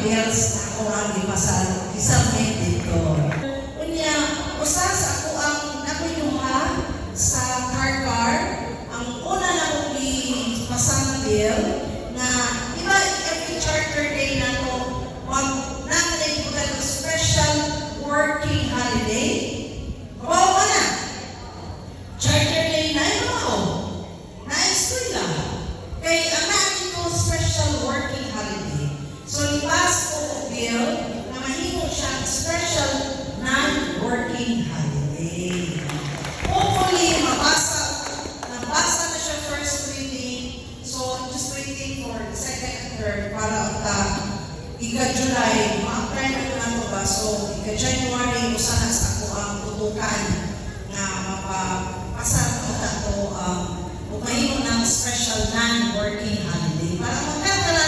bills na ako ang ipasal, isubmit dito. Unya, usas ako ang nakunyuha sa car, ang una na kong ipasang bill na, di ba, every charter day na to, wag nakalay ko ka special working holiday. Kawawa na. Charter day na yun ako. Na-eskwela. Kaya ang natin ko special working holiday. So, ipas ko o bill na mahimo siya special non-working holiday. Hopefully, nabasa na siya first reading. So, just waiting for the second and third para ika-July, ma-apply na ko na ito ba? So, ika-January, usahan sa ako ang tutukan na mapapasar ko na ito o mahimo ng special non-working holiday para magkakaroon